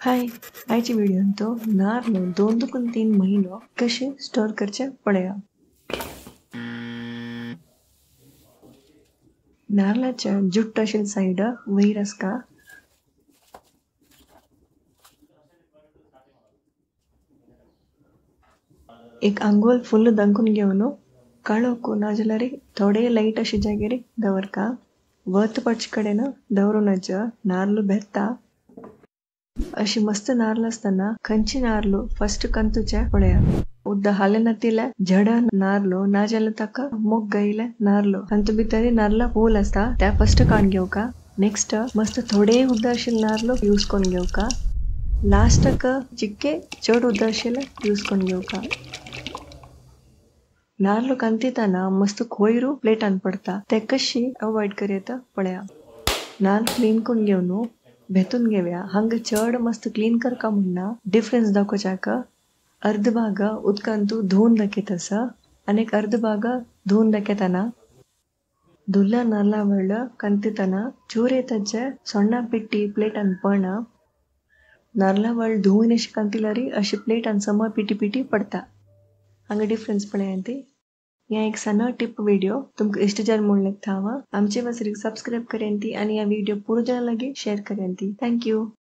हाय आयच्या व्हिडियोन तो नार्ल 2 to 3 महिनो कशे स्टोर करचे पळया। नारळाच्या जुट्ट अशी साइड वयर आसता। एक आंगोल फुल दंकून घेवन काळोख नाजाल्यार थोडे लाइट अशी जागेर दवरका। वत पडचे कडेन दवरूं नज, नार्ल बेरता। अशी मस्त नार्ल आसतना खंयची नार्ल फस्ट कंतुचे पळया। उद्दा हाले नातिले झड नार्लो नाजाल्यार ताका मोग गायले नार्लो तांतू भितर नार्ला फूल आसता त्या फस्ट काडून घेवका। नेक्स्ट मस्त थोडे उद्दा आशिल्ले नार्लो यूज करून घेवका। लास्टाक चिक्के चड उद्दा आशिल्ले यूज करून घेवका। नार्लो कांतिताना मस्त कोयरू प्लेटान पडता ते कशी अवॉइड करता पळया। नार्ल क्लीन करून घेवन भेतून घेवया। हांगा चड मस्त क्लीन करका म्हणना डिफरन्स दाखोवच्याक अर्ध भाग उदकान तूं धुवन दाखयत आसा आनी एक अर्ध भाग धुवन दाखयतना। धुल्ला नाल्ला व्हडलो कांतिताना चोर येताचे सोण्णा पिट्टी प्लेटान पडना। नाल्ला व्हड धुवन अशी कांतिल्यार अशी प्लेटान सम पिटी पिटी पडता। हांगा डिफरन्स पळयात ती। ह्या एक सण्ण टिप व्हिडिओ तुमकां इश्ट जाल म्हूण लेगता हांव। आमचे वसरीक सबस्क्रायब करयांती आनी ह्या व्हिडिओ पुरो जाणां लागीं शेयर करयांती। Thank you.